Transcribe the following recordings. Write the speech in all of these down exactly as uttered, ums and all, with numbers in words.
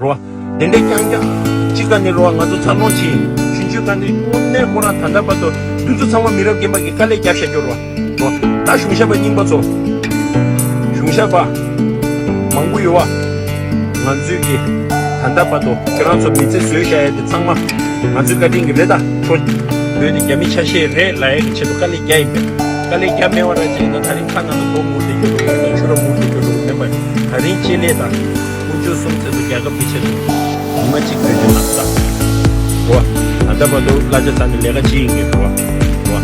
རོ། དེ་འདྲའི་རྐྱང་རྐྱང་གཅིག་ག་ནས་རོ། ང་ཚོ་འཚར་ལོངས་བྱེད་ཆུང་ཆུང་ག་ནས་དངོས་གནས་ཁོ་རང་ད་ལྟ་བར་དུ་འདི་ཚོ་ཚང་མ་མི་རབས་རྒན་པ་གི་དཀའ་ལས་རྒྱབ་བཞག་རྒྱུ་རོ། རོ། ད་གཞུང་ཞབས་པ་རྙིང་པ་ཚོ། གཞུང་ཞབས་པ་མང་པོ་ཡོད་བ། ང་ཚོས་ཀྱི་ད་ལྟ་བར་དུ་ཁྱེད་རང་ཚོ་མི་ཚེ་བཟོས་བཞག་ཡ་དེ་ཚང་མ་ང་ཚོའི་བཀའ་དྲིན་གྱི་རེད་ད། ཁྲོ། བོད་དེ་རྒྱ་མི་ཆ་ཤས་རེད་ལབ་ཡ་གི་ཆེད་དུ་དཀའ་ལས་རྒྱག་ཡིན་པས། དཀའ་ལས་རྒྱག་མེད་བ་ར་ཅིག་ཡིན་ན་ད་རིང་ཁ་ནང་ལ་མགོ་མུར་དེ་རྒྱུ་རུ་ཡོད་ད། ཆུ་ར་མུར་དེ་རྒྱུ་རུ་མེད་པ། ད་རིང་ཅེ་ལེ་དང་དཀོན་མཆོག་གསུམ་ཚེ་སུ་རྒྱལ་ཁབ་ཀྱི་ཆེད་དུ་ཉི་མ་གཅིག་བེད་སྤྱོད་གནང་ད། རོ། ད་ལྟ་བར་དུ་གླ་ཆ་ཟ་ནས་ལས་ཀ་བྱེད་ཡིན་གྱི་རོ། རོ།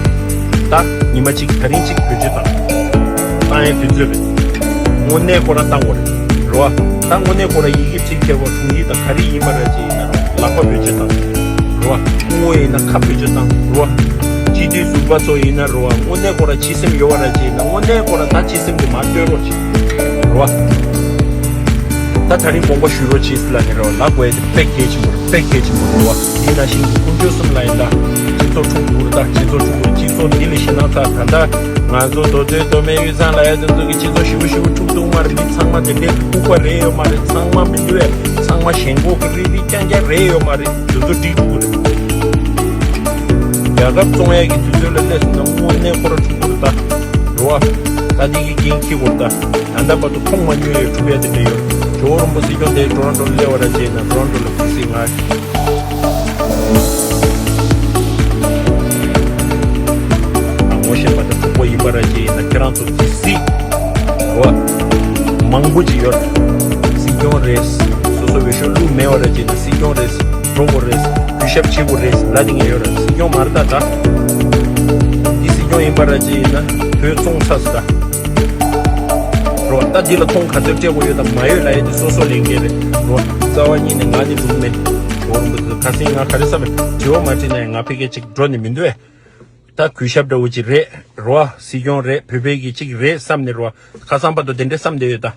ད་ཉི་མ་གཅིག་ད་རིང་གཅིག་བེད་སྤྱོད་བཏང་། བཏང་ཡའི་དུས་ཚོད་རེད། དངོས་གནས་ཁོ་རང་བཏང་དགོས་རེད། རོ། ད་དངོས་གནས་ཁོ་རང་ཡི་གེ་བྲིས་ཁྱེར་བ་དྲུང་ཡིག་དང་ག་རེ་ཡིན་པ་ར་ཅིག་ཡིན་ན་ལག་པ་བེད་སྤྱོད་བཏང་། རོ། སྐུ་ངོ་ཡིན་ན་ཁ་བེད་སྤྱོད་བཏང་། རོ། སྤྱི་འཐུས་ཟུར་པ་ཚོ་ཡིན་ན་རོ། དངོས་གནས་ཁོ་རང་སྤྱི་སེམས་ཡོད་པ་ར་ཅིག་ཡིན་ན་དངོས་གནས་ཁོ་རང་ད་སྤྱི་སེམས་དེ་མར་སྟོན་རོགས་བྱེད། རོ། ད་ད་རིང་དགོངས་པ་ཞུ་རོགས་བྱེད་ཟེར་ལབ་ནས་རོ། ལབ་དགོས་ཡ་དེ་དཔེ་གལ་ཆེན་པོ་རེད། དཔེ་གལ་ཆེན་པོ་རེད་བ། དེ་ནང་བཞིན་གྱི་དཀོན་མཆོག་གསུམ་ལ་ཡིན་ད། སྤྱི་ཚོགས་ཕྲུ་གུ་རེད་ད། སྤྱི་ཚོགས་ཕྲུ་གུ་སྤྱི་ཚོགས་འདི་ལ་ཤི་ན་ཚ་ད་ལྟ་ང་ཚོ་མདོ་སྟོད་མདོ་སྨད་དབུས་གཙང་ལ་ཡ་དེ་ཚོ་གི་སྤྱི་ཚོགས་ཞི་བོ་ཞི་བོ་འཁྲུག་འདུག་མ་རེད། མི་ཚང་མ་དེ་འདྲའི་ལྐུགས་པ་རེད་ཡོད་མ་རེད། ཚང་མ་མི་འདུག་བས། ཚང་མ་ཞེན་ཁོག་གི་རིག་རིག་རྐྱང་རྐྱང་རེད་ཡོད་མ་རེད། དེ་ཚོ་འགྲིག་འགྲོ་གི་རེད། རྒྱལ་ཁབ་བཙོང་ཡས་ཀྱི་དུས་ཚོད་ལ་སླེབས་སོང་ན་དངོས་གནས་ཁོ་ར་འཁྲུག་གི་རེད་ད། རེད་བ། ད་འདི་གི་འགན་འཁྱེར་དགོས་རེད་ད། ད་ལྟ་བར་དུ་མཐོང་མ་མྱོང་ཡས་འཁྲུག་ཡས་དེ་འདྲ་ཡོད། ཇོ་བོ་རིན་པོ་སྲིད་སྐྱོང་དེ་ཊོ་རོན་ཊོ་ལ་སླེབས་པ་ར་ཅིག་ཡིན་ན་ཊོ་རོན་ཊོ་ལ་ཕྱི་སྲིད་ང་ངོ་ཤེས་པ་དང་གྲོགས་པོ་ཡིན་པ་ར་ཅིག་ཡིན་ན་ཁྱེད་རང་ཚོ་ཇི་སྲིད་རེད་བ། མང་པོ་ཅིག་ཡོད། སྲིད་སྐྱོང་རེད། སོ་སོ་འོས་ཤོག་བླུགས་མེད་པ་ར་ཅིག་ཡིན་ན་སྲིད་སྐྱོང་རེད། འགྲོ་དགོས་རེད། གུས་ཞབས་བྱེད་དགོས་རེད་ལབ་ནས་ཡོད་རེད། སྲིད་སྐྱོང་མ་རེད་ད་ད། འདི་སྲིད་སྐྱོང་ཡིན་པ་ར་ཅིག་ཡིན་ན་བོད་བཙོང་ཚར་སོང་ད། རོ། ད་འདི་ལ་མཐོང་ག་ཚོད་སྤྲད་དགོས་ཡོད་དང་མ་ཡོད་ལབ་ཡས་དེ་སོ་སོ་ལས་འགན་རེད། རོ། རྩ་བ་ཉིད་ནས་ང་ནི་འགྲུབ་མེད། ཇོ་བོ་རིན་པོ་ཆེ་ཁ་སང་ང་ག་རེ་བསམ་མེད། དྲི་བ་མ་དྲིས་ན་ཡང་ང་ཕ་གིར་ཅིག་འགྲོ་ནི་མི་འདུག་ཨེ། ད་གུས་ཞབས་འདྲ་བོ་ཅིག་རེད། རོ། སྲིད་སྐྱོང་རེད། བོད་པའི་གི་ཅིག་རེད་བསམ་ནས་རོ། ཁ་སང་བར་དུ་དེ་འདྲས་བསམ་བསྡད་ཡོད་ད།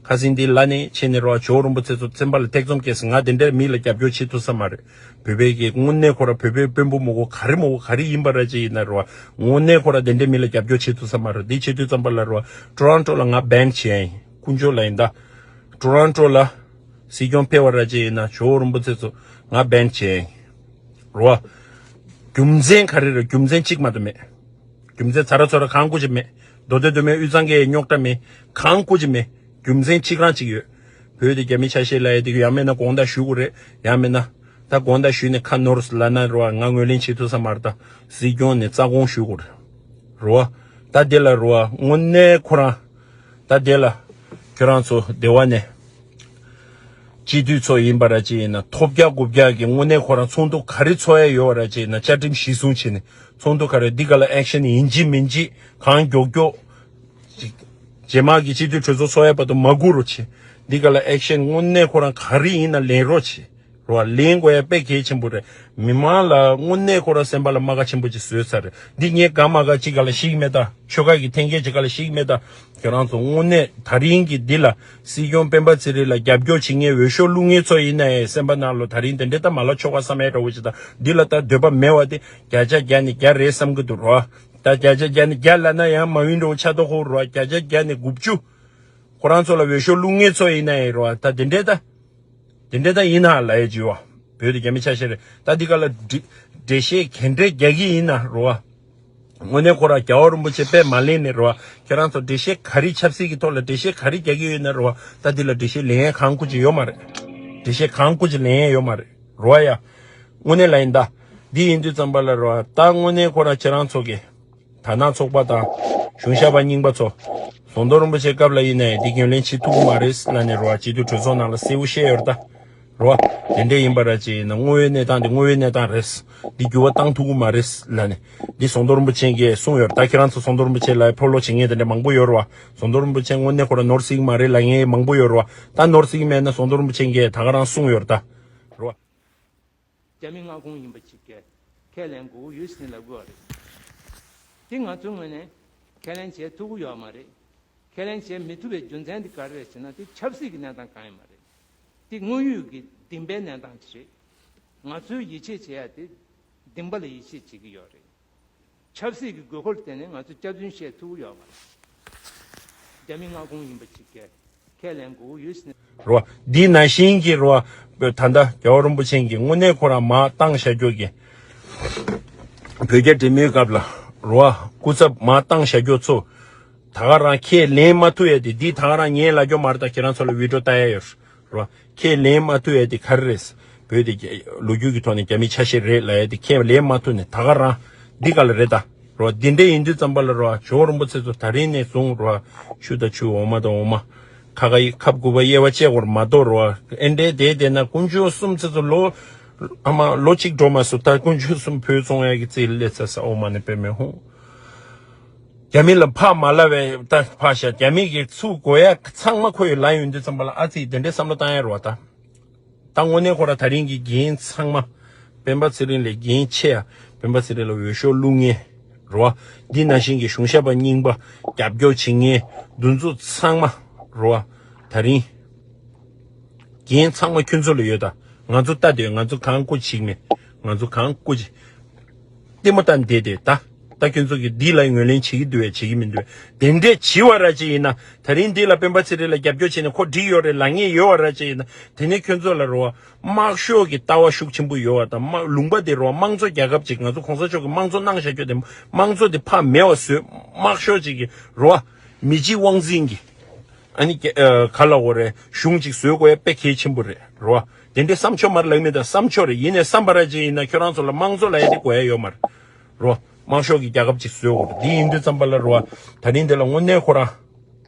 ཁ་སང་འདི་ལ་ནས་ཕྱིན་ནས་རོ། ཇོ་བོ་རིན་པོ་ཆེ་ཚོ་སེམས་པ་ལ་ཐེ་ཚོམ་སྐྱེས་སོང་། ང་དེ་འདྲས་མི་ལ་རྒྱབ་སྐྱོར་བྱེད་ཐུབ་ས་མ་རེད། བོད་པའི་གི་དངོས་གནས་ཁོ་ར་བོད་པའི་དཔོན་པོ་མོ་གོ་ག་རེ་མོ་གོ་ག་རེ་ཡིན་པ་ར་ཅིག་ཡིན་ན་རོ། དངོས་གནས་ཁོ་ར་དེ་འདྲས་མི་ལ་རྒྱབ་སྐྱོར་བྱེད་ཐུབ་ས་མ་རེད། འདི་བྱེད་དུས་ཙམ་པ་ལ་རོ། ཊོ་རོན་ཊོ་ལ་ང་བྷེང་བྱས་ཡིན། དཀོན་མཆོག་ལ་ཡིན་ད། ཊོ་རོན་ཊོ་ལ་སྲིད་སྐྱོང་ཕེབས་པ་ར་ཅིག་ཡིན་ན་ཇོ་བོ་རིན་པོ་ཆེ་ཚོ་ང་བྷེང་བྱས་ཡིན། རོ། རྒྱུ་མཚན་ག་རེ་རེད། རྒྱུ་མཚན་གཅིག་མ་གཏོགས་མེད། རྒྱུ་མཚན་ཚ་ར་ཚོ་ར་གང་དགོས་ཀྱི་མེད། མདོ་སྟོད་མདོ་སྨད་དབུས་གཙང་གི་རྙོག་དྲ་མེད། གང་དགོས་ཀྱི་མེད། རྒྱུ་མཚན་གཅིག་རང་གཅིག་ཡོད། བོད་དེ་རྒྱ་མི་ཆ་ཤས་ལབ་ཡས་དེ་ཡང་མིན་ན་དགོངས་དག་ཞུ་དགོས་རེད། ཡང་མིན་ན་ད་དགོངས་དག་ཞུས་ནས་ཁ་ནོར་ལབ་ན་རོ། ང་ངོས་ལེན་བྱེད་ཐུབ་ས་མ་རེད་ད། སྲིད་སྐྱོང་ནས་རྩ་དགོངས་ཞུ་དགོས་རེད། རོ། ད་དེ་ལ་རོ་དངོས་གནས་ཁོ་རང་། ད་དེ་ལ་ཁྱོད་རང་ཚོ་སྡེ་བ་ནས། སྤྱི་འཐུས་ཚོ་ཡིན་པ་ར་ཅིག་ཡིན་ན་ཐོབ་རྒྱག་དགུ་རྒྱག་གི་དངོས་གནས་ཁོ་རང་ཚོགས་འདུ་ག་རེ་ཚོགས་ཡ་ཡོད་པ་ར་ཅིག་ཡིན་ན་བཅའ་ཁྲིམས་གཞི་བཟུང་བྱས་ནས་ཚོགས་འདུ་ག་རེ་འདི་ག་ལ་ཨེག་ཤན་ཡིན་གཅིག་མིན་གཅིག་གང་མགྱོགས་མགྱོགས་ཅིག་རྗེས་མ་གི་སྤྱི་འཐུས་གྲོས་ཚོགས་ཚོགས་ཡ་བར་དུ་མ་སྒུག་རོགས་བྱེད། འདི་ག་ལ་ཨེག་ཤན་དངོས་གནས་ཁོ་རང་ག་རེ་ཡིན་ན་ལེན་རོགས་བྱེད། རོ། ལེན་དགོས་ཡ་དཔེ་གལ་ཆེན་པོ་རེད། མི་མང་ལ་དངོས་གནས་ཁོ་རང་སེམས་པ་ལ་རྨ་ཁ་ཆེན་པོ་ཅིག་བཟོས་ཚར་རེད། འདི་ངས་ག་མ་ག་ཅིག་ག་ལ་ཤེས་ཀྱི་མེད་ད། ཆོལ་ཁ་གི་འཐེན་འཁྱེར་ཅིག་ག་ལ་ཤེས་ཀྱི་མེད་ད། ཁྱོད་རང་ཚོ་དངོས་གནས་ད་རིང་གི་འདི་ལ་སྲིད་སྐྱོང་སྤེན་པ་ཚེ་རིང་ལ་རྒྱབ་སྐྱོར་བྱེད་མཁན་འོས་ཤོག་བླུག་མཁན་ཚོ་ཡིན་ན་ཡང་སེམས་པ་ནང་ལ་ད་རིང་དེ་འདྲས་ད་མ་ལབ་ཆོག་ག་བསམ་ཡས་འདྲ་བོ་ཅིག་ད། འདི་ལ་ད་འདོད་པ་མེད་པ་དེ་བརྒྱ་ཆ་བརྒྱ་ནས་བརྒྱ་རེད་བསམ་གྱི་འདུག་རོ། ད་བརྒྱ་ཆ་བརྒྱ་ནས་བརྒྱ་ལབ་ན་ཡང་མ་ཡིན་འདྲ་བོ་ཆགས་མདོག་ཁ་པོ་རོ། བརྒྱ་ཆ་བརྒྱ་ནས་དགུ་བཅུ། ཁོ་རང་ཚོ་ལ་འོས་ཤོག་བླུག་མཁན་ཚོ་ཡིན་ན་ཡང་རོ། ད་དེ་འདྲས་ད། དེ་འདྲས་ད་ཡིན་ན་ལབ་ཡས་ཅིག་ཡོད། བོད་དུ་རྒྱ་མི་ཆ་ཤས་རེད། ད་འདི་ག་ལ་འགྲེལ་འགྲེལ་བཤད་ག་འདྲས་རྒྱག་གི་ཡིན་ན་རོ། དངོས་གནས་ཁོ་རང་རྒྱལ་བ་རིན་པོ་ཆེ་དཔེ་མ་ལེན་ནས་རོ། ཁྱེད་རང་ཚོ་འགྲེལ་བཤད་ག་རེ་ཆབ་སྲིད་ཀྱི་ཐོག་ལ་འགྲེལ་བཤད་ག་རེ་རྒྱག་གི་ཡོད་ན་རོ། ད་འདི་ལ་འགྲེལ་བཤད་ལེན་ཡས་གང་དགོས་ཀྱི་ཡོད་མ་རེད། འགྲེལ་བཤད་གང་དགོས་ཀྱི་ལེན་ཡས་ཡོད་མ་རེད་རོ་ཡ། དངོས་གནས་ལ་ཡིན་ད། འདི་ཡིན་དུས་ཙམ་པ་ལ་རོ། ད་དངོས་གནས་ཁོ་རང་ཁྱེད་རང་ཚོ་གི་དར་ནག་ཚོགས་པ་དང་གཞུང་ཞབས་པ་རྙིང་པ་ཚོ། ཟམ་གདོང་རིན་པོ་ཆེའི་སྐབས་ལ་ཡིན་ནའི་འདི་ངོས་ལེན་བྱེད་ཐུབ་ཀྱི་མ་རེད་ལབ་ནས་རོ། སྤྱི་འཐུས་གྲོས་ཚོགས་ནང་ལ་གསལ་པོ་བཤད་ཡོད་རེད་ད། རོ། དེ་འདྲས་ཡིན་པ་ར་ཅིག་ཡིན་ན་དངོས་ཡོད་གནས་སྟངས་འདི་དངོས་ཡོད་གནས་སྟངས་རེད། འདི་འགྱུར་བ་བཏང་ཐུབ་ཀྱི་མ་རེད་ལབ་ནས། འདི་ཟམ་གདོང་རིན་པོ་ཆེ་གིས་གསུངས་ཡོད་རེད་ད། ཁྱེད་རང་ཚོ་ཟམ་གདོང་རིན་པོ་ཆེ་ལ་ཕོ་ལོ་བྱེད་མཁན་དེ་འདྲ་མང་པོ་ཡོད་རེད་བ། ཟམ་གདོང་རིན་པོ་ཆེ་དངོས་གནས་ཁོ་རང་ནོར་སྲིད་ཀྱི་མ་རེད་ལབ་མཁན་མང་པོ་ཡོད་རེད་བ། ད་ནོར་སྲིད་ཀྱི་མེད་ན་ཟམ་གདོང་རིན་པོ་ཆེ་གིས་ད་ག་རང་གསུངས་ཡོད་རེད་ད། རོ། རྒྱ་མི་མངའ་ཁོངས་ཡིན་པ་ཅིག་གིས་ཁས་ལེན་དགོས་ཀྱི་ཡོད་ཟེར་ནས་ལབ་དགོས་པ་རེད། དེ་ང་ཚོའི་ངོས་ནས་ཁས་ལེན་བྱེད་ཐུབ་ཀྱི་ཡོད་མ་རེད། ཁས་ལེན་བྱེད་མི་ཐུབ་པའི་རྒྱུ་མཚན་དེ་ག་རེ་རེད་ཟེར་ན། དེ་ཆབ་སྲིད་ཀྱི་གནས་སྟངས་གང་ཡང་མ་རེད། དེ་དངོས་ཡོད་ཀྱི་སྡིངས་པའི་གནས་སྟངས་ཅིག་རེད། ང་ཚོའི་ཡིད་ཆེས་བྱེད་ཡ་དེ་སྡིངས་པ་ལ་ཡིད་ཆེས་བྱེད་ཀྱི་ཡོད་རེད། ཆབ་སྲིད་ཀྱི་དགོས་མཁོར་བརྟེན་ནས་ང་ཚོ་སྐྱག་རྫུན་བཤད་ཐུབ་ཀྱི་ཡོད་མ་རེད། རྒྱ་མི་མངའ་ཁོངས་ཡིན་པ་ཅིག་གིས་ཁས་ལེན་དགོས་ཀྱི་ཡོད་ཟེར་ནས། རོ། འདི་ནང་བཞིན་གྱི་རོ། ད་ལྟ་རྒྱལ་བ་རིན་པོ་ཆེ་གིས་དངོས་གནས་ཁོ་རང་མར་བཏང་བཞག་རྒྱུ་གི་བོད་རྒྱ་འབྲེལ་མོལ་སྐབས་ལ་རོ་བ་སྐུ་ཚབ་མར་བཏང་བཞག་རྒྱུ་ཚོ། ད་ག་རང་ཁས་ལེན་མ་ཐུབ་ཡ་དེ་འདི་ད་ག་རང་ངས་ལབ་རྒྱུ་མ་རེད། ད་ཁྱེད་རང་ཚོ་ལ་བི་ཌིའོ་ལྟ་ཡ་ཡོད་རོ། ཁས་ལེན་མ་ཐུབ་ཡ་དེ་ག་རེ་རེད། བོད་དེ་རྒྱ་ལོ་རྒྱུས་ཀྱི་ཐོག་ནས་རྒྱ་མི་ཆ་ཤས་རེད་ལབ་ཡ་དེ་ཁས་ལེན་མ་ཐུབ་ནས་ད་ག་རང་འདི་ག་ལ་རེད་ད། རོ་འདི་འདྲ་ཡིན་དུས་ཙམ་པ་ལ་རོ་ཇོ་བོ་རིན་པོ་ཆེ་ཚོ་ད་རིང་ནས་བཟུང་རོ་ཆུ་དང་ཆུ་འོ་མ་དང་འོ་མ་ཁ་ཁ་ཡི་ཁབ་དགུ་པ་དབྱེ་བ་བཅད་དགོས་མ་གཏོགས་རོ་ཨེ་འདྲའི་དེ་དེ་ན་དཀོན་མཆོག་གསུམ་ཚེ་ཚོ་ལོ་ཨ་མ་ལོ་གཅིག་འགྲོ་མ་སོང་། ད་དཀོན་མཆོག་གསུམ་བོད་བཙོང་ཡ་གི་རྩིས་སླེབས་ཚར་ས་འོ་མ་ནས་པད་མེད་ཧུང་། རྒྱ་མི་ལ་ཕར་མ་ལབ་པའི་ད་ཕར་བཞག་རྒྱ་མི་གི་ཚུར་དགོས་ཡ་ཚང་མ་ཁོ་ཡི་ལ་ཡོང་དུས་ཙམ་པ་ལ་ཨ་ཙི་དེ་འདྲའི་བསམ་བློ་བཏང་ཡ་རོ་ད། ད་དངོས་གནས་ཁོ་ར་ད་རིང་གི་འགན་ཚང་མ་སྤེན་པ་ཚེ་རིང་ལས་འགན་ཆེ་ཡ། སྤེན་པ་ཚེ་རིང་ལ་འོས་ཤོག་བླུག་མཁན་རོ། འདི་ནང་བཞིན་གྱི་གཞུང་ཞབས་པ་རྙིང་པ་རྒྱབ་སྐྱོར་བྱེད་མཁན་འདི་ཚོ་ཚང་མ་རོ། ད་རིང་འགན་ཚང་མ་ཁྱོད་ཚོ་ལ་ཡོད་ད། ང་ཚོ་ལྟ་དེ་ང་ཚོ་གང་སྐུ་བྱེད་མེད། ང་ཚོ་གང་སྐུ་བྱེད། ལྟད་མོ་ལྟ་བསྡད་དེ་ད། ད་ཁྱོད་ཚོ་གིས་འདི་ལ་ངོས་ལེན་བྱེད་ཀྱི་འདུག་བས་བྱེད་ཀྱི་མི་འདུག་བས། དེ་འདྲས་བྱེད་པ་ར་ཅིག་ཡིན་ན་ད་རིང་འདི་ལ་སྤེན་པ་ཚེ་རིང་ལ་རྒྱབ་སྐྱོར་བྱས་ནས་ཁོ་འགྲིག་ཡོད་རེད་ལབ་མཁན་ཡོད་པ་ར་ཅིག་ཡིན་ན་དེ་ནས་ཁྱོད་ཚོ་ལ་རོ་དམག་ཤོག་གི་ལྟ་བ་ཤུགས་ཆེན་པོ་ཡོད་པ་དང་དམག་ལུང་པ་དེ་རོ་དམངས་གཙོ་རྒྱལ་ཁབ་ཅིག་ང་ཚོ་གོང་ས་མཆོག་གིས་དམངས་གཙོ་གནང་བཞག་རྒྱུ་དེ་དམངས་གཙོ་དེ་ཕར་མེད་པ་བཟོས་དམག་ཤོག་ཅིག་གི་རོ་མི་གཅིག་དབང་འཛིན་གྱི་ཨ་ནི་ག་ལ་འོ་རེད་གཞུང་ཅིག་བཟོས་དགོས་ཡ་དཔེ་གལ་ཆེན་པོ་རེད་རོ། དེ་འདྲའི་བསམ་ཆོག་མར་ལབ་མི་དང་བསམ་ཆོག་རེད། ཡིན་ནའི་བསམ་པ་ར་ཅིག་ཡིན་ན་ཁྱོད་རང་ཚོ་ལ་དམངས་གཙོ་ལབ་ཡ་དེ་དགོས་ཡ་ཡོད་མ་རེད་རོ། དམངས་ཤོག་གི་རྒྱལ་ཁབ་ཅིག་བཟོས་དགོས་རེད། འདི་ཡིན་དུས་ཙམ་པ་ལ་རོ་ད་རིང་འདི་ལ་དངོས་གནས་ཁོ་རང་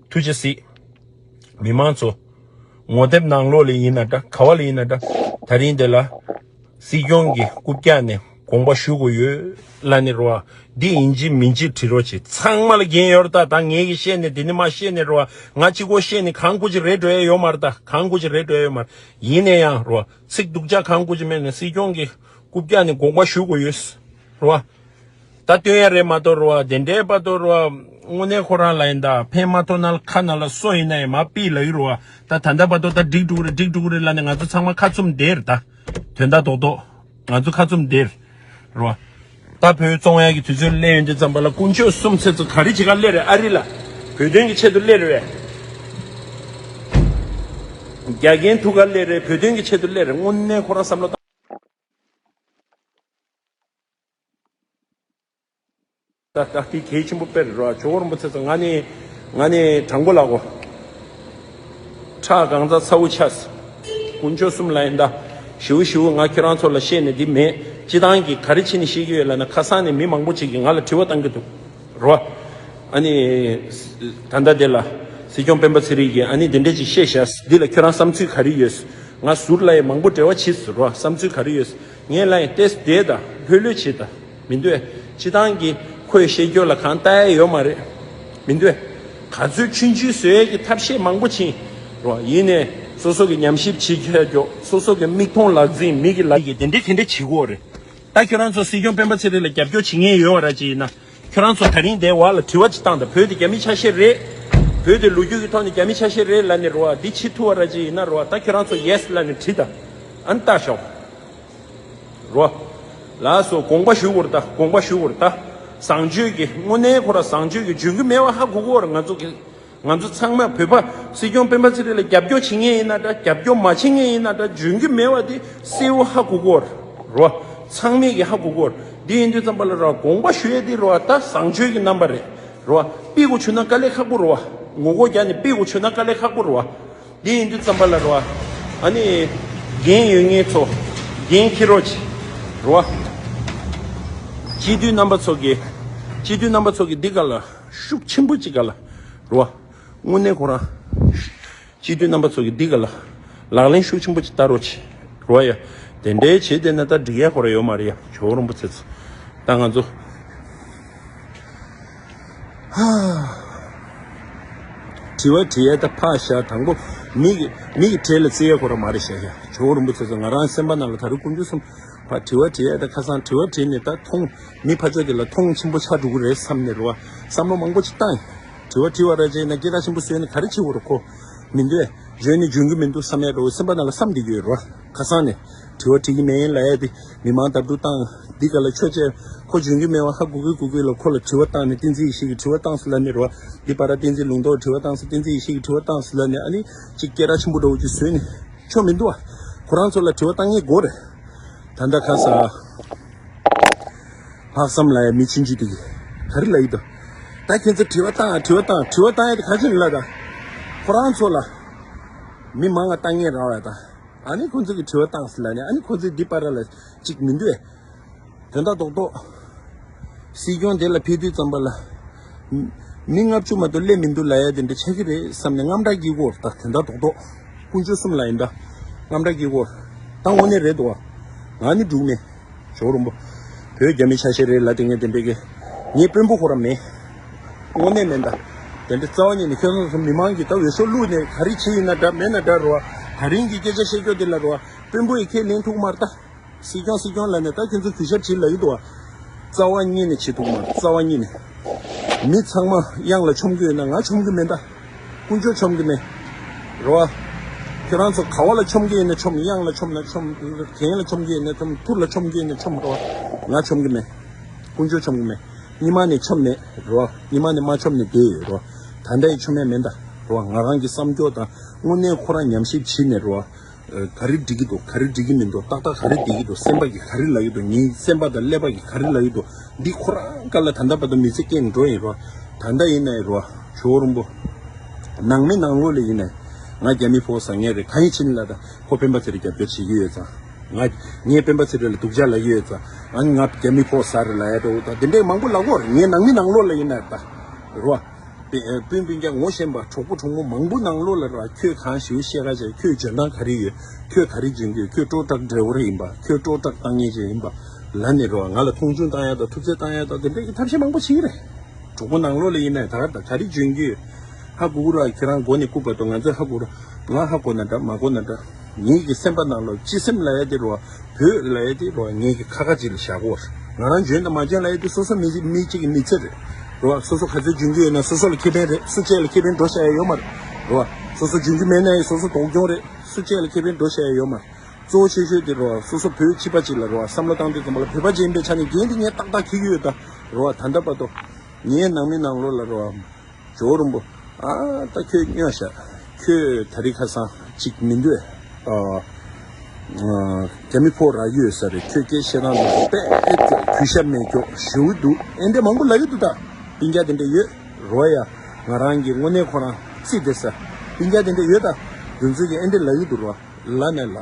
ཐུགས་རྗེ་གཟིགས། མི་མང་ཚོ་ངོ་དེབ་ནང་ལོགས་ལ་ཡིན་ན་འདྲ་ག་བ་ལ་ཡིན་ན་འདྲ་ད་རིང་འདི་ལ་སྲིད་སྐྱོང་གི་རྐུབ་བཀྱག་ནས་དགོངས་པ་ཞུ་དགོས་ཡོད་ལབ་ནས་རོ། འདི་ཡིན་གཅིག་མིན་གཅིག་བྲིས་རོགས་བྱེད། ཚང་མ་ལ་འགན་ཡོད་རེད་ད། ད་ངས་ཀྱིས་བཤད་ནས་འདི་ནས་མར་བཤད་ནས་རོ། ང་གཅིག་པོ་བཤད་ནས་གང་དགོས་ཀྱི་རེད་འགྲོ་ཡ་ཡོད་མ་རེད་ད། གང་དགོས་ཀྱི་རེད་འགྲོ་ཡ་ཡོད་མ་རེད། ཡིན་ན་ཡང་རོ་ཚིག་སྡུག་ཅག་གང་དགོས་ཀྱི་མེད་ནས་སྲིད་སྐྱོང་གི་རྐུབ་བཀྱག་ནས་དགོངས་པ་ཞུ་དགོས་ཡོད་རོ། ད་སྟོན་ཡ་རེད་མ་གཏོགས་རོ་དེ་འདྲའི་བར་དུ་རོ་དངོས་གནས་ཁོ་རང་ལ་ཡིན་ད་ཕན་མ་ཐོགས་ན་ཁ་ན་ལ་སོ་ཡིན་ན་ཡང་མ་ཕིག་ལབ་ཀྱི་རོ། ད་ད་ལྟ་བར་དུ་ད་འགྲིག་འགྲོ་གི་རེད་འགྲིག་འགྲོ་གི་རེད་ལབ་ནས་ང་ཚོ་ཚང་མ་ཁ་བཙུམ་བསྡད་རེད་ད། དོན་དག་རྡོག་རྡོག་ང་ཚོ་ཁ་བཙུམ་བསྡད་རོ། ད་བོད་བཙོང་ཡག་གི་དུས་ཚོད་སླེབས་ཡོང་དུས་ཙམ་པ་ལ་དཀོན་མཆོག་གསུམ་ཚེ་ཚོ་ག་རེ་བྱེད་ག་སླེབས་རེད། ཨ་རི་ལ་བོད་དོན་གྱི་ཆེད་དུ་སླེབས་རེད་པས། རྒྱ་རྒན་ཐུག་ག་སླེབས་རེད། བོད་དོན་གྱི་ཆེད་དུ་སླེབས་རེད། དངོས་གནས་ཁོ་རང་བསམ་བློ་བཏང་། ད་ད་དེ་གལ་ཆེན་པོ་དཔེ་རེད་རོ། ཇོ་བོ་རིན་པོ་ཆེ་ཚོ་ང་ནི་ང་ནི་དྲང་པོ་ལབ་གོ། ཁྲག་གང་ཚ་ཚ་བོ་ཆགས། དཀོན་མཆོག་གསུམ་ལ་ཡིན་ད། ཞེ་པོ་ཞེ་པོ་ང་ཁྱོད་རང་ཚོ་ལ་བཤད་ནས་འདི་མེད། སྤྱི་བཏང་གི་ག་རེ་བྱས་ནས་བཤད་ཀྱི་ཡོད་ལབ་ན་ཁ་སང་ནས་མི་མང་པོ་ཅིག་གིས་ང་ལ་དྲི་བ་བཏང་གི་འདུག་རོ། ཨ་ནི། ད་ལྟ་དེ་ལ་སྲིད་སྐྱོང་སྤེན་པ་ཚེ་རིང་གིས་ཨ་ནི་འདི་འདྲ་ཅིག་བཤད་བཞག་འདི་ལ་ཁྱོད་རང་བསམ་ཚུལ་ག་རེ་ཡོད། ང་ཟུར་ལ་ཡང་མང་པོ་འབྲེལ་བ་བྱེད་ཟེར་རོ། བསམ་ཚུལ་ག་རེ་ཡོད། ངས་ལ་ཡང་ཏེས་བསྡད་ད་ལྷོད་ལྷོད་བྱེད་ད། མི་འདུག་ཨེ། སྤྱི་བཏང་གི་ཁོས་བཤད་རྒྱུ་ལ་གང་ལྟ་ཡ་ཡོད་མ་རེད། མི་འདུག་ཨེ། ག་ཚོད་ཆུང་ཆུང་བཟོ་ཡས་ཀྱི་ཐབས་ཤེས་མང་པོ་བྱིན་རོ། ཡིན་ནས་སོ་སོ་གི་ཉམས་ཞིབ་བྱེད་ཁྱད་རྒྱོ་སོ་སོ་གི་མིག་མཐོང་ལག་ཟིན་མི་གི་ལག་གི་དེ་འདྲས་དེ་འདྲས་བྱེད་དགོས་རེད། ད་ཁྱོད་རང་ཚོ་སྲིད་སྐྱོང་སྤེན་པ་ཚེ་རིང་ལ་རྒྱབ་སྐྱོར་བྱེད་མཁན་ཡོད་པ་ར་ཅིག་ཡིན་ན། ཁྱོད་རང་ཚོ་ད་རིང་དེ་བར་ལ་དྲི་བ་ཅིག་བཏང་ད། བོད་དེ་རྒྱ་མི་ཆ་ཤས་རེད། བོད་དེ་ལོ་རྒྱུས་ཀྱི་ཐོག་ནས་རྒྱ་མི་ཆ་ཤས་རེད་ལབ་ནས་རོ། འདི་བྱེད་ཐུབ་པ་ར་ཅིག་ཡིན་ན་རོ། ད་ཁྱོད་རང་ཚོ་ཡེས་ལབ་ནས་བྲིས་ད། ཨ་ནི་ལྟ་ཤོག་རོ། ལགས་སོ། དགོངས་པ་ཞུ་དགོས་རེད་ད། དགོངས་པ་ཞུ་དགོས་རེད་ད། བཟང་སྤྱོད་ཀྱི་དངོས་གནས་ཁོ་ར་བཟང་སྤྱོད་ཀྱི་འཇོན་གྱི་མེད་པ་ཧ་གོ་གི་ཡོད་རེད། ང་ཚོ་གི་ང་ཚོ་ཚང་མ་བོད་པ་སྲིད་སྐྱོང་སྤེན་པ་ཚེ་རིང་ལ་རྒྱབ་སྐྱོར་བྱེད་མཁན་ཡིན་ན་འདྲ་རྒྱབ་སྐྱོར་མ་བྱེད་མཁན་ཡིན་ན་འདྲ་འཇོན་གྱི་མེད་པ་དེ་གསལ་པོ་ཧ་གོ་གི་ཡོད་རེད་རོ། ཚང་མས་ཀྱི་ཧ་གོ་གི་ཡོད་རེད། འདི་ཡིན་དུས་ཙམ་པ་ལ་རོ་དགོངས་པ་ཞུ་ཡས་དེ་རོ་ད་བཟང་སྤྱོད་ཀྱི་རྣམ་པ་རེད་རོ། ཕིག་གོ་བྱུང་ན་དཀའ་ལས་ཁག་པོ་རོ། ངོ་རྒོལ་རྒྱག་ནས་ཕིག་གོ་བྱུང་ན་དཀའ་ལས་ཁག་པོ་རོ། འདི་ཡིན་དུས་ཙམ་པ་ལ་རོ། ཨ་ནི། འགན་ཡོད་མཁན་ཚོ། འགན་འཁྱེར་རོགས་གྱིས། རོ། སྤྱི་འཐུས་རྣམ་པ་ཚོ་གི་སྤྱི་འཐུས་རྣམ་པ་ཚོ་གི་འདི་ག་ལ་ཤུགས་ཆེན་པོ་ཅིག་ག་ལ། རོ། དངོས་གནས་ཁོ་རང་། སྤྱི་འཐུས་རྣམ་པ་ཚོ་གི་འདི་ག་ལ། ལག་ལེན་ཤུགས་ཆེན་པོ་ཅིག་བསྟར་རོགས་གྱིས། རོ་ཡ། དེ་འདྲའི་བྱེད་བསྡད་ན་ད་འགྲིག་ཡ་ཁོ་ར་ཡོད་མ་རེད་ཡ། ཇོ་བོ་རིན་པོ་ཆེ་ཚོ། ད་ང་ཚོ། དྲི་བ་དྲི་ཡས་ད་ཕར་བཞག་དང་པོ་མི་གི་མི་གི་གྲས་ལ་བརྩི་ཡས་ཁོ་ར་མ་རེད་བཞག་ཡ། ཇོ་བོ་རིན་པོ་ཆེ་ཚོ་ང་རང་སེམས་པ་ནང་ལ་ད་རུང་དཀོན་མཆོག་གསུམ་ཕར་དྲི་བ་དྲི་ཡས་ད་ཁ་སང་དྲི་བ་དྲིས་ནས་ད་མཐོང་མི་ཕར་ཕྱོགས་དེ་ལ་མཐོང་ཆེན་པོ་ཆགས་འགྲོ་གི་རེད་བསམ་ནས་རེད་བ། བསམ་བློ་མང་པོ་ཅིག་བཏང་ཡིན། དྲི་བ་དྲི་བ་ར་བྱས་ན་སྐད་གྲགས་ཆེན་པོ་བཟོས་ནས་ག་རེ་བྱེད་དགོས་རེད་ཁོ། མི་འདུག་ཨེ། འཇོན་ནི་འཇོན་གི་མི་འདུག་བསམ་ཡས་རེད་བ། སེམས་པ་ནང་ལ་བསམ་བསྡད་ཀྱི་ཡོད་རེད་བ། ཁ་སང་ནས་དྲི་བ་དྲི་གི་མེད་ལབ་ཡས་དེ། མི་མང་ལྟ་གྲུབ་བཏང་། འདི་ག་ལ་ཆོས་བྱས། ཁོ་འཇོན་གྱི་མེད་པ་ཧ་གོ་གི་གོ་གི་ལ་ཁོ་ལ་དྲི་བ་བཏང་ནས་བསྟན་འཛིན་ཡེ་ཤེས་ཀྱིས་དྲི་བ་བཏང་སོང་ལབ་ནས་རེད་བ། འདི་པར་བསྟན་འཛིན་ལུང་རྟོགས་དྲི་བ་བཏང་སོང་བསྟན་འཛིན་ཡེ་ཤེས་ཀྱིས་དྲི་བ་བཏང་སོང་ལབ་ནས་ཨ་ནི་གཅིག་སྐད་གྲགས་ཆེན་པོ་འདྲ་བོ་ཅིག་བཟོས་ནས་ཆོ་མི་འདུག་བ། ཁོ་རང་ཚོ་ལ་དྲི་བ་བཏང་ངེས་དགོས་རེད། ད་ལྟ་ཁ་ས། ལྷག་བསམ་ལ་ཡ་མི་ཆུང་ཆུང་དེ་གི་ག་རེ་ལ་ཡིན་དོ། ད་ཁྱེད་ཚོ་དྲི་བ་བཏང་དྲི་བ་བཏང་དྲི་བ་བཏང་ཡ་དེ་ག་ཅི་ལ་ད། ཁོ་རང་ཚོ་ལ་མི་མང་ང་བཏང་ངེས་རང་བ་ད། ཨ་ནི་ཁོ་ཚོ་གི་དྲི་བ་བཏང་སི་ལ་ནི་ཨ་ནི་ཁོ་ཚོའི་འདི་པར་ལ་གཅིག་མི་འདུག་ཨེ། དོན་དག་རྡོག་རྡོག་སྲིད་སྐྱོང་དེ་ལ་ཕེབས་དུས་ཙམ་པ་ལ། མི་ལྔ་བཅུ་མ་གཏོགས་སླེབས་མི་འདུག་ལ་ཡ་དེ་འདྲ་ཆགས་ཀྱི་རེད་བསམ་ནས་དངངས་སྐྲག་སྐྱེ་གི་ཡོད་རེད་ད། དོན་དག་རྡོག་རྡོག་དཀོན་མཆོག་གསུམ་ལ་ཡིན་ད། དངངས་སྐྲག་སྐྱེ་གི་ཡོད་རེད། ད་དངོས་གནས་རེད་འདུག་བ། ང་ནི་འགྲུག་མེད། ཇོ་བོ་རིན་པོ། བོད་རྒྱ་མི་ཆ་ཤས་རེད་ལ་དེ་ངས་དེ་འདྲ་གི། ངའི་དཔོན་པོ་ཁོ་རང་མེད། དངོས་གནས་མེད་ད། དེ་འདྲ་རྩ་བ་ཉིད་ནས་ཁྱོད་ཚོ་མི་མང་གིས་ད་འོས་ཤོག་བླུགས་ནས་ག་རེ་བྱས་ཡིན་ན་འདྲ་མེད་ན་འདྲ་རོ། ད་རིང་གི་སྐད་ཆ་བཤད་རྒྱུ་དེ་ལ་རོ། དཔོན་པོ་ཡིས་ཁས་ལེན་ཐུབ་མ་རེད་ད། སྲིད་སྐྱོང་སྲིད་སྐྱོང་ལབ་ནས་ད་ཁྱོད་ཚོ་གུས་ཞབས་བྱེད་ལབ་ཀྱི་འདུག་བ། རྩ་བ་ཉིད་ནས་བྱེད་ཐུབ་མ་རེད་རྩ་བ་ཉིད་ནས། མི་ཚང་མ་གཡང་ལ་མཆོང་གི་ཡོད་ན་ང་མཆོང་གི་མེད་ད། དཀོན་མཆོག་མཆོང་གི་མེད། རེད་བ། ཁྱོད་རང་ཚོ་ག་བ་ལ་མཆོང་གི་ཡོད་ན་མཆོང་། གཡང་ལ་མཆོང་ན་མཆོང་། གྱེན་ལ་མཆོང་གི་ཡོད་ན་མཆོང་། ཐུར་ལ་མཆོང་གི་ཡོད་ན་མཆོང་། རེད་བ། ང་མཆོང་གི་མེད། དཀོན་མཆོག་མཆོང་གི་མེད། སྔོན་མ་ནས་མཆོང་མེད་རེད་བ། སྔོན་མ་ནས་མ་མཆོང་ནས་བསྡད་ཡོད་རེད་བ། ད་ལྟ་ཡི་མཆོང་མེད་མེད་ད། རེད་བ། ང་རང་གི་བསམ་སྐྱོ་དང་དངོས་གནས་ཁོ་རང་ཉམས་ཞིབ་བྱས་ནས་རེད་བ། ག་རེ་འགྲིག་གི་འདུག་ག་རེ་འགྲིག་གི་མི་འདུག་ཏག་ཏག་ག་རེ་འགྲིག་གི་འདུག་སེམས་པ་གིས་ག་རེ་ལབ་ཀྱི་འདུག་ངའི་སེམས་པ་དང་ཀླད་པ་གིས་ག་རེ་ལབ་ཀྱི་འདུག་འདི་ཁོ་རང་སྐབས་ལ་ད་ལྟ་བར་དུ་མི་ཚེ་སྐྱེལ་འགྲོ་ཡིན་རོ། ད་ལྟ་ཡིན་ནའི་རོ། ཇོ་བོ་རིན་པོ། ནང་མི་ནང་ལོགས་ལ་ཡིན་ནའི། ང་རྒྱ་མི་ཕོ་ཟ་ངེས་རེད། གང་ཡིན་ཕྱིན་ལ་ད་ཁོ་སྤེན་པ་ཚེ་རིང་རྒྱབ་སྐྱོར་བྱེད་ཀྱི་ཡོད་ཙང་། ང་ངས་སྤེན་པ་ཚེ་རིང་ལ་སྡུག་ཅག་ལབ་ཀྱི་ཡོད་ཙང་། ཨ་ནི་ང་རྒྱ་མི་ཕོ་ཟ་རེད་ལབ་ཡ་འདྲ་བོ་ད་དེ་འདྲའི་མང་པོ་ལབ་ཀྱི་ཡོད་རེད། ངའི་ནང་མི་ནང་ལོགས་ལ་ཡིན་ནའི་ད། རོ། སྤུན་སྤུན་ཀྱང་ངོ་ཤེས་པ་གྲོགས་པོ་གྲོགས་མོ་མང་པོ་ནང་ལོགས་ལ་ར། ཁྱོད་གང་ཞིག་བཤད་ག་བྱས། ཁྱོད་འཇོན་ཐང་ག་རེ་ཡོད། ཁྱོད་ག་རེ་འཇོན་གྱི་ཡོད། ཁྱོད་སྤྲོ་དྲག་འདྲ་བོ་རེ་ཡིན་པ། ཁྱོད་སྤྲོ་དྲག་བཏང་མཁན་ཅིག་ཡིན་པ་ལ་ནི་རོ། ང་ལ་མཐོང་ཆུང་བཏང་ཡ་དང་ཐུབ་ཚོད་བཏང་ཡ་དང་དེ་འདྲ་གི་ཐབས་ཤེས་མང་པོ་བྱེད་ཀྱི་རེད། གྲོགས་པོ་ནང་ལོགས་ལ་ཡིན་ནའི་ད་ག་ད་ག་རེ་འཇོན་གྱི་ཡོད། ཧ་གོ་གི་ར། ཁྱེད་རང་མགོ་ནས་རྐུབ་བར་དུ་ང་ཚོས་ཧ་གོ་ར། ང་ཧ་གོ་ན་འདྲ་མ་གོ་ན་འདྲ། ངེད་ཀྱི་སེམས་པ་ནང་ལ་སྤྱི་སེམས་ལ་ཡ་དེ་རོ། བོད་ལ་ཡ་དེ་རོ། ངེད་ཀྱི་ཁ་ཁ་ཅིག་ལ་བཞག་གོ། ང་རང་འཇོན་དང་མ་འཇོན་ལ་ཡ་དེ་སོ་སོ་མི་མི་གཅིག་གི་མི་ཚེ་རེད། རོ། སོ་སོ་ག་ཚོད་འཇོན་གྱི་ཡོད་ན་སོ་སོ་ལ་ཁེ་ཕན་རེད། སུ་གཅིག་ལ་ཁེ་ཕན་འགྲོ་བྱ་ཡ་ཡོད་མ་རེད། རོ། སོ་སོ་འཇོན་གྱི་མེད་ན་ཡང་སོ་སོ་སྡུག་གྱོང་རེད། སུ་གཅིག་ལ་ཁེ་ཕན་འགྲོ་བྱ་ཡ་ཡོད་མ་རེད། གཙོ་བོ་ཆེ་ཤོས་དེ་རོ། སོ་སོ་བོད་ཕྱི་པ་ཅིག་ལ་རོ། བསམ་བློ་བཏང་དུས་ཙམ་པ་ལ་བོད་པ་ཅིག་ཡིན་པའི་ཆ་ནས་འགན་དེ་ངས་ཏག་ཏག་འཁྱེར་གྱི་ཡོད་ད། རོ། ད་ལྟ་བར་དུ་ངའི་ནང་མི་ནང་ལོགས་ལ་རོ། ཇོ་བོ་རིན་པོ། ཨ། ད་ཁྱོད་སྨྱོ་ཤག་ཁྱོད་ད་རིང་ཁ་སང་ཅིག་མི་འདུག་ཨ། ཨ། རྒྱ་མི་ཕོ་རག་ཡོད་ས་རེད། ཁྱོད་སྐད་བཤད་སྟངས་དེ་དཔེ་གུས་ཞབས་མེད་ཀྱོག་ཞེ་པོ་འདུག་ཨེ་འདྲ་མང་པོ་ལབ་ཀྱི་འདུག་ད་སྤུན་ཀྱག་དེ་འདྲ་ཡོད་རོ་ཡ། ང་རང་གི་དངོས་གནས་ཁོ་རང་རྩིས་དེ་ས་སྤུན་ཀྱག་དེ་འདྲ་ཡོད་ད། དེ་ཚོ་གིས་ཨེ་འདྲ་ལབ་ཀྱི་འདུག་རོ། ལབ་ནས་ལབ།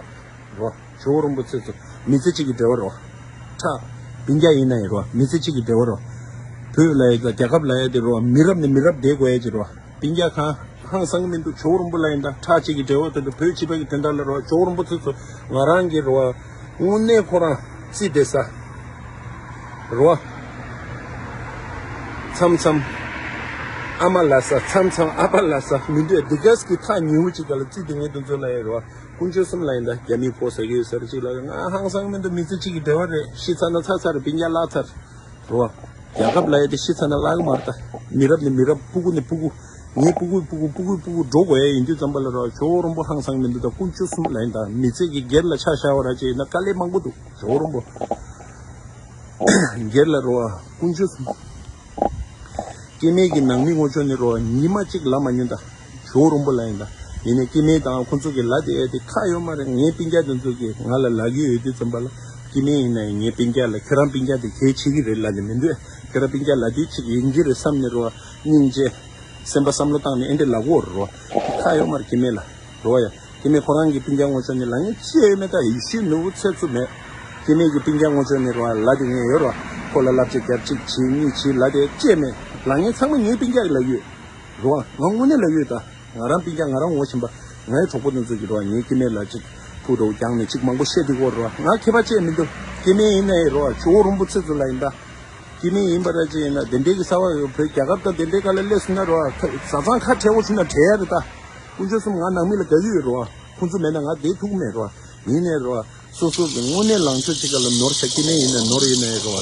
རོ། ཇོ་བོ་རིན་པོ་ཆེ་ཚོ་མི་ཚེ་གཅིག་གི་འབྲེལ་བ་རོ། ཁྲ། སྤུན་ཀྱག་ཡིན་ན་ཡིན་རོ། མི་ཚེ་གཅིག་གི་འབྲེལ་བ་རོ། བོད་ལ་ཡ་རྒྱལ་ཁབ་ལ་ཡ་དེ་རོ། མི་རབས་ནས་མི་རབས་བསྡད་དགོས་ཡ་ཅིག་རོ། སྤུན་ཀྱག་གང་ཧང་སང་གི་མི་འདུག་ཇོ་བོ་རིན་པོ་ལ་ཡིན་ད་ཁྲ་གཅིག་གི་འབྲེལ་བ་དེ་འདྲ་བོད་སྤྱི་པ་གི་དོན་དག་ལ་རོ། ཇོ་བོ་རིན་པོ་ཆེ་ཚོ་ང་རང་གི་རོ། དངོས་གནས་ཁོ་རང་རྩིས་དེ་ས་རོ། མཚམས་མཚམས་ཨ་མ་ལ་ས། མཚམས་མཚམས་ཨ་ཕ་ལ་ས། མི་འདོད་འདི་གས་ཀྱི་ཐག་ཉེ་བོ་ཅིག་ག་ལ་རྩིས་དེ་ངས་དེ་ཚོ་ལ་ཡ་རོ། དཀོན་མཆོག་གསུམ་ལ་ཡིན་ད། རྒྱ་མིའི་ཕོ་ཟ་གི་ཡོད་ཟེར་ཅིག་ལ་ང་ཧང་སང་མི་འདུག་མི་ཚེ་གཅིག་གི་འབྲེལ་བ་རེད། ཤི་ཚར་ན་ཚར་ཚར་རེད། སྤུན་ཀྱག་བརླག་ཚར་རེད་བ། རྒྱལ་ཁབ་ལ་ཡ་དེ་ཤི་ཚར་ན་བརླག་གི་མ་རེད་ད། མི་རབས་ནས་མི་རབས། སྤུ་གུ་ནས་སྤུ་གུ། ངའི་སྤུ་གུའི་སྤུ་གུ། སྤུ་གུའི་སྤུ་གུ་འགྲོ་དགོས་ཡ་ཡིན་དུས་ཙམ་པ་ལ་རོ། ཇོ་བོ་རིན་པོ་ཧང་སང་མི་འདུག་ད་དཀོན་མཆོག་གསུམ་ལ་ཡིན་ད། མི་ཚེ་གི་སྒེར་ལ་ཆ་བཞག་པ་ར་ཅིག་ཡིན་ན་དཀའ་ལས་མང་པོ་འདུག་ཇོ་བོ་རིན་པོ། སྒེར་ལ་རོ། དཀོན་མཆོག་གསུམ། སྐྱེ་དམན་གྱི་ནང་མི་ངོ་ཅོག་ནི་རོ། ཉི་མ་གཅིག་ལ་མ་ཉོན་ད། ཇོ་བོ་རིན་པོ་ལ་ཡིན་ད། ཡིན་ནའི་སྐྱེ་དམན་དང་ཁོ་ཚོ་གི་ལ་དེ་ཨེ་དེ་ཁག་ཡོད་མ་རེད། ངའི་སྤུན་ཀྱག་དེ་ཚོ་གིས་ང་ལ་ལབ་ཀྱི་ཡོད་དུས་ཙམ་པ་ལ། སྐྱེ་དམན་ཡིན་ན་ཡང་ངའི་སྤུན་ཀྱག་ལ་ཁྱོད་རང་སྤུན་ཀྱག་དེ་གལ་ཆེ་གི་རེད་ལབ་ནས་མི་འདུག་ཁྱོད་རང་སྤུན་ཀྱག་ལབ་དུས་ཅིག་ཡིན་གྱི་རེད་བསམ་ནས་རོ། སྙིང་རྗེ། སེམས་པ་བསམ་བློ་བཏང་ནས་ཨེ་འདྲ་ལབ་དགོས་རེད་རོ། ཁག་ཡོད་མ་རེད་སྐྱེ་དམན་ལ། རོ་ཡ། སྐྱེ་དམན་ཁོ་རང་གི་སྤུན་ཀྱག་ངོ་ཅོག་ནི་ལབ་མཁན་ཅི་ཡོད་མེད་ད་ཡིད་ཆེས་ནུས་པ་ཚད་ཚུད་མེད། སྐྱེ་དམན་གྱི་སྤུན་ཀྱག་ངོ་ཅོག་ནི་རོ་ལབ་དེ་ངས་ཡོད་རོ། ཁོ་ལ་བསླབ་བྱ་རྒྱབ་གཅིག་བྱེད་གཉིས་བྱེད་ལབ་དེ་ཅི་ཡོད་མེད། ལབ་མཁན་ཚང་མ་ངའི་སྤུན་ཀྱག་གི་ལབ་ཡོད། རོ། ང་དངོས་གནས་ལབ་ཡོད་ད། ང་རང་སྤུན་ཀྱག་ང་རང་ངོ་ཤེས་པ། ངའི་གྲོགས་པོ་དེ་ཚོ་གི་རོ་ངའི་སྐྱེ་དམན་ལ་གཅིག་ཐུག་འགྲོ་རྐྱང་ནས་གཅིག་མང་པོ་བཤད་དེ་གོ་རོ། ང་ཁྱད་པར་ཅི་ཡང་མི་འདུག་སྐྱེ་དམན་ཡིན་ན་ཡང་རོ་ཇོ་བོ་རིན་པོ་ཆེ་ཚོ་ལ་ཡིན་ད། སྐྱེ་དམན་ཡིན་པ་ར་ཅི་ཡིན་ན་དེ་འདྲའི་གི་གསར་པ་ཡོད་བོད་རྒྱལ་ཁབ་དང་དེ་འདྲའི་སྒང་ལ་སླེབས་སོང་ན་རོ། བཟའ་ཚང་ཁ་བྲལ་བོ་བྱུང་ན་བྲལ་ཡ་རེད་ད། དཀོན་མཆོག་གསུམ་ང་ནང་མི་ལ་དགའ་གི་ཡོད་རོ། ཁོང་ཚོ་མེད་ན་ང་བསྡད་ཐུབ་ཀྱི་མེད་རོ། ཡིན་ནའི་རོ། སོ་སོ་གི་དངོས་གནས་ལངས་ཕྱོགས་གཅིག་ག་ལ་ནོར་ཤག་སྐྱེ་དམན་ཡིན་ན་ནོར་ཡིན་ནའི་རོ།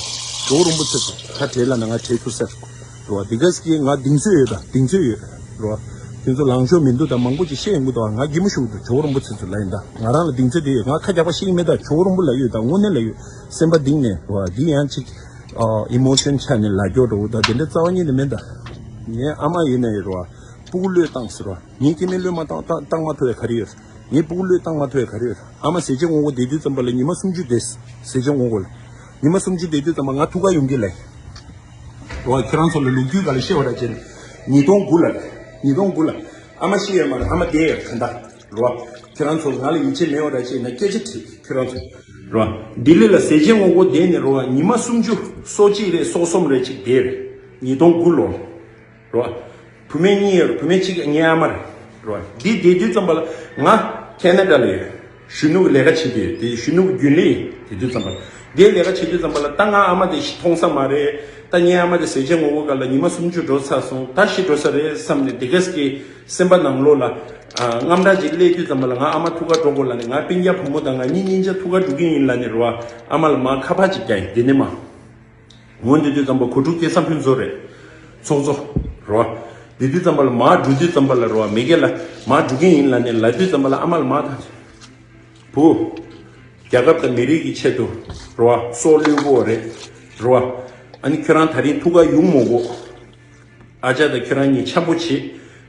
ཇོ་བོ་རིན་པོ་ཆེ་ཚོ་ཁ་བྲལ་ལ་ན་ང་བྲལ་ཐུབ་ས་རོ། འདི་ག་ཟིག་གི་ང་གདེང་ཚོད་ཡོད་ད་གདེང་ཚོད་ཡོད་རོ། དེ་ཚོ་ལངས་ཕྱོགས་མི་འདུག་ད་མང་པོ་ཅིག་བཤད་ཡོང་གི་འདུག་ང་གད་མོ་ཤོར་གི་འདུག་ཇོ་བོ་རིན་པོ་ཆེ་ཚོ་ལ་ཡིན་ད། ང་རང་ལ་གདེང་ཚོད་དེ་ཡོད། ང་ཁ་རྒྱག་པ་བཤད་ཀྱི་མེད་ད། ཇོ་བོ་རིན་པོ་ལ་ཡོད་ད། དངོས་གནས་ལ་ཡོད། སེམས་པ་གཏིང་ནས་རོ། འདི་ཡང་ཅིག་ཨ་ཨི་མོ་ཤན་ཆ་ནས་ལབ་རྒྱུ་འདྲ་བོ་ད་དེ་འདྲ་རྩ་བ་ཉིད་ནས་མེད་ད། ངའི་ཨ་མ་ཡིན་ནའི་རོ། སྤུ་གུ་བློས་བཏང་ཟེར་རོ། ངའི་སྐྱེ་དམན་བློས་མ་བཏང་བཏང་བཏང་མ་ཐུབ་པའི་ག་རེ་ཡོད། ངས་སྤུ་གུ་བློས་བཏང་མ་ཐུབ་ཡ་ག་རེ་ཡོད། ཨ་མ་ཟས་བཅད་སྔོན་འགོག་བསྡད་དུས་ཙམ་པ་ལ་ཉི་མ་སུམ་ཅུ་བསྡད། ཟས་བཅད་སྔོན་འགོག་ལ། ཉི་མ་སུམ་ཅུ་བསྡད་དུས་ཙམ་པ་ང་ཐུག་ག་ཡོང་གི་ལ། རོ། ཁྱེད་རང་ཚོ་ལ་ལོ་རྒྱུས་སྒང་ལ་བཤད་པ་ར་བྱས་ན། ཉིས་སྟོང་དགུ་ལ། ཉིས་སྟོང་དགུ་ལ། ཨ་མ་ཤི་ཡོད་མ་རེད། ཨ་མ་བསྡད་ཡོད་ག་འདྲ། རོ། ཁྱེད་རང་ཚོ་ང་ལ་ཡིད་ཆེས་མེད་པ་ར་བྱས་ན་སྐད་ཆ་དྲིས་ཁྱེད་རང་ཚོ། རོ། ལྡི་ལི་ལ་ཟས་བཅད་སྔོན་འགོག་བསྡད་ནས་རོ། ཉི་མ་སུམ་ཅུ་སོ་གཅིག་རེད་སོ་གསུམ་རེད་ཅིག་བསྡད་རེད། ཉིས་སྟོང་དགུ་ལོ། རོ། བུད་མེད་གཉིས་ཡོད་རེད། བུད་མེད་གཅིག་ངའི་ཨ་མ་རེད། རོ། འདི་བསྡད་དུས་ཙམ་པ་ལ་ང་ཁེ་ན་ཌ་ལ་ཡོད། གཞོན་ནུ་གི་ལས་ཀ་བྱེད་དུས་དེ་གཞོན་ནུ་གི་རྒྱུན་ལས་ཡིན། དེ་དུས་ཙམ་པ་ལ་འདིའི་ལས་ཀ་བྱེད་དུས་ཙམ་པ་ལ་ད་ང་ཨ་མ་དེ་མཐོང་ས་མ་རེད། ད་ངའི་ཨ་མ་དེ་ཟས་བཅད་སྔོན་འགོག་སྒང་ལ་ཉི་མ་སུམ་ཅུ་འགྲོ་ཚར་སོང་། ད་ཤི་འགྲོ་ས་རེད་བསམ་ནས་དེ་གས་ཀྱི་སེམས་པ་ནང་ལོགས་ལ་ཨ་དངངས་སྐྲག་ཅིག་སླེབས་དུས་ཙམ་པ་ལ་ང་ཨ་མ་ཐུག་ག་འགྲོ་དགོས་ལབ་ནས། ང་སྤུན་ཀྱག་བུ་མོ་དང་ང་གཉིས་གཉིས་ཆ་ཐུག་ག་འགྲོ་གི་ཡིན་ལབ་ནས་རོ། ཨ་མ་ལ་མར་ཁ་པར་ཅིག་བརྒྱབ་ཡིན། དེ་ནས་མར། འོ་འདི་དུས་ཙམ་པ་གོ་དྲུག་སྐལ་བཟང་ཕུན་ཚོགས་རེད། ཚོགས་གཙོ། རོ། འདི་དུས་ཙམ་པ་ལ་མར་འགྲོ་དུས་ཙམ་པ་ལ་རོ། མི་སྒེར་ལ་མར་འགྲོ་གི་ཡིན་ལབ་ནས་ལབ་དུས་ཙམ་པ་ལ་ཨ་མ་ལ་མར་ཐག་བུ། རྒྱལ་ཁབ་དང་མི་རིགས་ཀྱི་ཆེད་དུ་རོ། སྲོག་བློས་དགོས་རེད། རོ། ཨ་ནི་ཁྱོད་རང་ད་རིང་ཐུག་ག་ཡོང་མ་དགོས། ཨ་ཅག་དང་ཁྱོད་རང་གཉིས་འཆམ་པོ་བྱེད།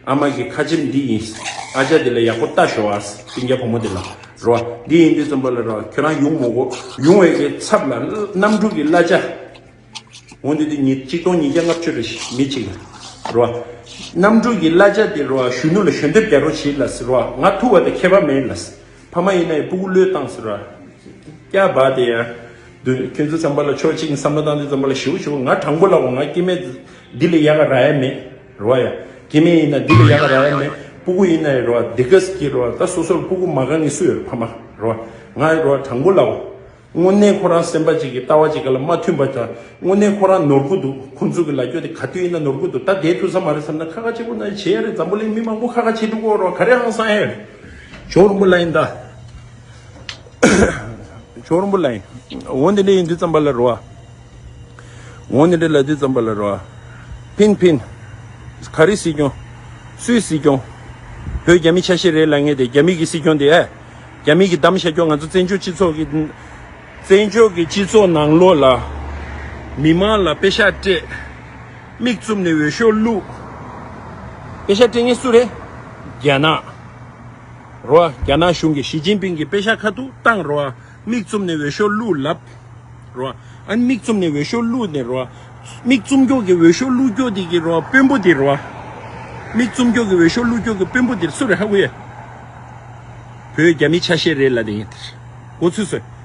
ཨ་མ་གི་ཁ་ཆེམས་འདི་ཡིན། ཨ་ཅག་འདི་ལ་ཡག་པོ་ལྟ་ཤོག་ཨ། སྤུན་ཀྱག་བུ་མོ་འདི་ལ། རོ། འདི་ཡིན་དུས་ཙམ་པ་ལ་རོ། ཁྱོད་རང་ཡོང་མ་དགོས། ཡོང་བའི་གི་ཚབ་ལ་གནམ་གྲུ་གི་གླ་ཆ། འོ་འདི་དུས་ཉིས་གཅིག་སྟོང་ཉིས་བརྒྱ་ལྔ་བཅུ་རེ་ཞིག་མི་གཅིག་ལ། རོ། གནམ་གྲུ་གི་གླ་ཆ་འདི་རོ། གཞོན་ནུ་ལ་ཞལ་འདེབས་རྒྱག་རོགས་བྱེད་ལ་ཟེར་རོ། ང་ཐུག་པ་དང་ཁྱད་པར་མེད་ལ་ཟེར། ཕ་མ་ཡིན་ན་ཡང་སྤུ་གུ་བློས་བཏང་ཟེར་རོ། སྐྱ་བ་དེ་ཡ། འདུག་ཁྱོད་ཚོ་བསམ་པ་ལ་ཕྱོགས་གཅིག་ནས་བསམ་བློ་བཏང་དུས་ཙམ་པ་ལ་ཞེ་པོ་ཞེ་པོ། ང་དྲང་པོ་ལབ་དགོས། ང་སྐྱེ་དམན་འདི་ལས་ཡག་ག་རག་ཡ་མེད། རོ་ཡ། སྐྱེ་དམན་ཡིན་ན་འདི་ལས་ཡག་ག་རག་ཡ་མེད། སྤུ་གུ་ཡིན་ན་ཡང་རོ། འདི་ག་སྐྱེ་རོ། ད་སོ་སོར་སྤུ་གུ་མ་དགའ་ནི་སུ་ཡོད་རེད། ཕ་མ་རོ། ང་རོ་དྲང་པོ་ལབ་དགོས། དངོས་གནས་ཁོ་རང་སེམས་པ་ཅིག་གི་ལྟ་བ་ཅིག་ག་ལ་མ་མཐུན་པ་དང་། དངོས་གནས་ཁོ་རང་ནོར་གི་འདུག་ཁོང་ཚོ་གི་ལབ་རྒྱུ་དེ་ག་དུས་ཡིན་ན་ནོར་གི་འདུག་ད་བསྡད་ཐུབ་ས་མ་རེད་བསམ་ན་ཁ་ཁ་ཆེ་པོ་ན་བྱེད་ཡ་རེད། འཛམ་བུ་གླིང་མི་མང་པོ་ཁ་ཁ་ཆེ་འགྲོ་གི་ཡོད་རོ། ག་རེ་ཧང་སང་ཡ་ཡོད། ཇོ་རིན་པོ་ལ་ཡིན་ད། ཇོ་རིན་པོ་ལ་ཡིན། འོ་འདི་འདྲ་ཡིན་དུས་ཙམ་པ་ལ་རོ། འོ་འདི་འདྲ་ལབ་དུས་ཙམ་པ་ལ་རོ། ཕིན་ཕིན། ག་རེ་སྲིད་སྐྱོང་། སུའི་སྲིད་སྐྱོང་། བོད་རྒྱ་མི་ཆ་ཤས་རེད་ལབ་མཁན་དེ་རྒྱ་མི་གི་སྲིད་སྐྱོང་དེ་ཨེ། རྒྱ་མི་གི་བདམས་བཞག་རྒྱུ། ང་ཚོ་བཙན་བྱོལ་སྤྱི་ཚོགས་ཀྱི། བཙན་བྱོལ་གྱི་སྤྱི་ཚོགས་ནང་ལོགས་ལ། མི་མང་ལ་པེ་ཤག་སྤྲད། མིག་བཙུམ་ནས་འོས་ཤོག་བླུགས། པེ་ཤག་སྤྲད་མཁན་སུ་རེད། རྒྱ་ནག་རོ། རྒྱ་ནག་གཞུང་གིས་ཞི་ཅིན་ཕིང་གིས་པེ་ཤག་ཁ་ཐུག་བཏང་རོ། མིག་བཙུམ་ནས་འོས་ཤོག་བླུགས་ལབ། རོ། ཨ་ནི་མིག་བཙུམ་ནས་འོས་ཤོག་བླུགས་ནས་རོ། མིག་བཙུམ་མགྱོགས་ཀྱི་འོས་ཤོག་བླུགས་མགྱོགས་དེ་གི་རོ། དཔོན་པོ་དེ་རོ། མིག་བཙུམ་མགྱོགས་ཀྱི་འོས་ཤོག་བླུགས་མགྱོགས་ཀྱི་དཔོན་པོ་དེ་སུ་རེད་ཧ་གོ་ཡ། བོད་རྒྱ་མི་ཆ་ཤས་རེད་ལབ་དེ་ཡིན། གོ་ཚུལ་སོ།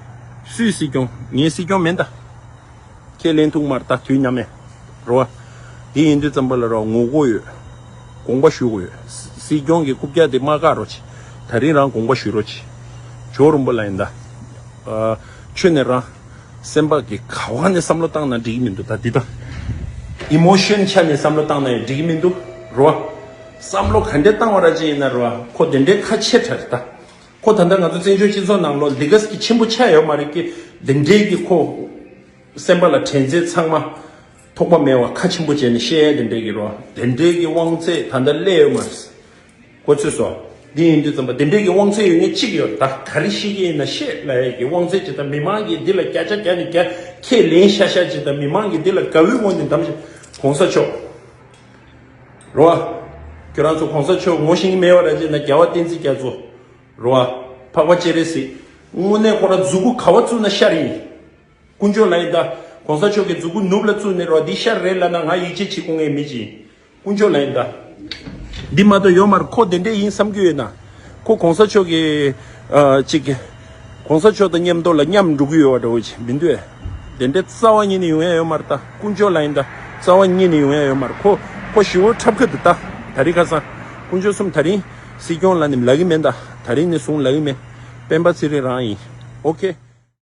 སུའི་སྲིད་སྐྱོང་། ངའི་སྲིད་སྐྱོང་མིན་ད། ཁས་ལེན་ཐུབ་མ་རེད་ད། དུས་མཉམ་མེད། རོ། དེ་ཡིན་དུས་ཙམ་པ་ལ་རོ། ངོ་རྒོལ་ཡོད། དགོངས་པ་ཞུ་དགོས་ཡོད། སྲིད་སྐྱོང་གི་རྐུབ་བཀྱག་དེ་མ་བཀག་རོགས་བྱེད། ད་རིང་རང་དགོངས་པ་ཞུ་རོགས་བྱེད། ཇོ་རིན་པོ་ལ་ཡིན་ད། ཨ། ཁྱོད་ནས་རང་། སེམས་པ་གི་ག་བ་ནས་བསམ་བློ་བཏང་ན་འགྲིག་གི་མི་འདུག་ད་འདི་ད། ཨི་མོ་ཤོན་ཆ་ནས་བསམ་བློ་བཏང་ན་ཡང་འགྲིག་གི་མི་འདུག་རོ། བསམ་བློ་ག་འདྲས་བཏང་བ་ར་ཅིག་ཡིན་ན་རོ། ཁོ་དེ་འདྲའི་ཁ་ཆེ་དྲགས་རེད་ད། ཁོ་ད་ལྟ་ང་ཚོ་བཙན་བྱོལ་སྤྱི་ཚོགས་ནང་ལོགས་འདི་ག་ཟིག་ཆེན་པོ་ཆགས་ཡོད་མ་རེད་ཀི། དེ་འདྲའི་གི་ཁོ། སེམས་པ་ལ་དྲན་ཚད་ཚང་མ། ཐོགས་པ་མེད་པ་ཁ་ཆེན་པོ་བྱས་ནས་བཤད་ཡ་དེ་འདྲའི་གི་རོ། དེ་འདྲའི་གི་དབང་ཚད་ད་ལྟ་སླེབས་ཡོད་མ་རེད། གོ་ཚོད་སོ། འདི་ཡིན་དུས་ཙམ་པ་དེ་འདྲའི་གི་དབང་ཚད་ཡོད་མཁན་གཅིག་ཡོད། ད་ག་རེ་བཤད་ཀྱི་ཡིན་ན་བཤད་ལབ་ཡ་གི་དབང་ཚད་ཅིག་དང་། མི་མང་གིས་འདི་ལ་བརྒྱ་ཆ་བརྒྱ་ནས་བརྒྱ་ཁས་ལེན་ཤ་ཤ་ཅིག་དང་། མི་མང་གིས་འདི་ལ་དགའ་བོའི་ངོས་ནས་འདམ་ཤ། གོང་ས་མཆོག་རོ། ཁྱོད་རང་ཚོ་གོང་ས་མཆོག་ངོ་ཤེས་ཀྱི་མེད་པ་ར་ཅིག་ན། རྒྱལ་བ་བསྟན་འཛིན་རྒྱ་མཚོ། རོ། འཕགས་པ་སྤྱན་རས་གཟིགས། དངོས་གནས་ཁོ་རང་མཛུ་གུ་ག་བ་བཙུགས་ན་ཤར་ཡིན། དཀོན་མཆོག་ལ་ཡིན་ད། གོང་ས་མཆོག་གི་མཛུ་གུ་ནུབ་ལ་བཙུགས་ནས་རོ། འདི་ཤར་རེད་ལབ་ན་ང་ཡིད་ཆེས་བྱེད་དགོས་མཁན་མི་ཅིག་དཀོན་མཆོག་ལ་ཡིན་ད། འདི་མ་གཏོགས་ཡོད་མ་རེད། ཁོ་དེ་འདྲས་ཡིན་བསམ་གྱི་ཡོད་ན། ཁོ་གོང་ས་མཆོག་གི། ཨ། ཅིག་གོང་ས་མཆོག་དང་མཉམ་དུ་ལ་མཉམ་འགྲོ་གི་ཡོད་པ་འདྲ་བོ་ཅིག་མི་འདུག་ཨེ། དེ་འདྲས་རྩ་བ་ཉིད་ནས་ཡོང་ཡ་ཡོད་མ་རེད་ད། དཀོན་མཆོག་ལ་ཡིན་ད། རྩ་བ་ཉིད་ནས་ཡོང་ཡ་ཡོད་མ་རེད། ཁོ། ཁོ་ཞི་བོ་འཁྲབ་ཁ་འདུག་ད། ད་རིང་ཁ་སང་། དཀོན་མཆོག་གསུམ། ད་རིང་སྲིད་སྐྱོང་ལབ་ནས་ལབ་ཀྱི་མེད་ད། ད་རིང་ནས་བཟུང་ལབ་ཀྱི་མེད། སྤེན་པ་ཚེ་རིང་རང་ཡིན། ཨོ་ཁེ།